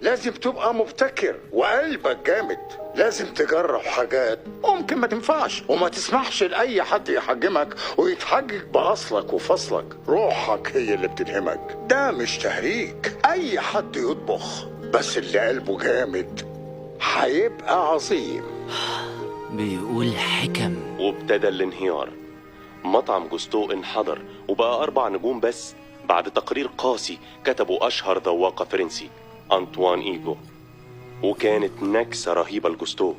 لازم تبقى مبتكر وقلبك جامد. لازم تجرب حاجات ممكن ما تنفعش، وما تسمحش لأي حد يحجمك ويتحجج بأصلك وفصلك. روحك هي اللي بتلهمك، ده مش تهريج. أي حد يطبخ، بس اللي قلبه جامد هيبقى عظيم. بيقول حكم. وابتدى الانهيار. مطعم جوستو انحدر وبقى 4 نجوم بس بعد تقرير قاسي كتبه أشهر ذواقة فرنسي أنطوان إيجو، وكانت نكسة رهيبة لجوستو.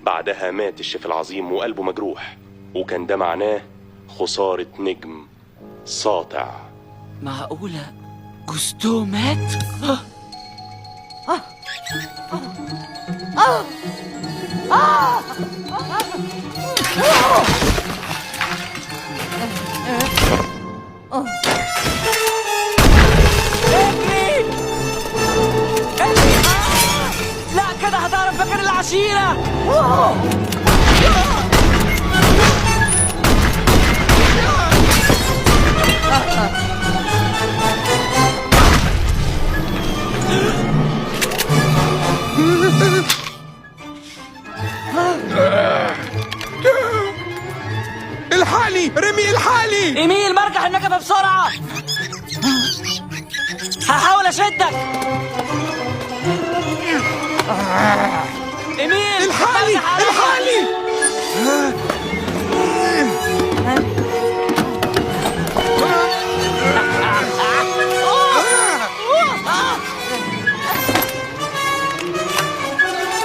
بعدها مات الشيف العظيم وقلبه مجروح، وكان ده معناه خسارة نجم ساطع. معقولة جوستو مات؟ اجري اجري! لا كده هتعرف مكان العشيرة. الحقني ريمي، الحقني. إيميل مرجح النجفة بسرعة، هحاول أشدك. إيميل الحقني مرجح عليا. الحقني.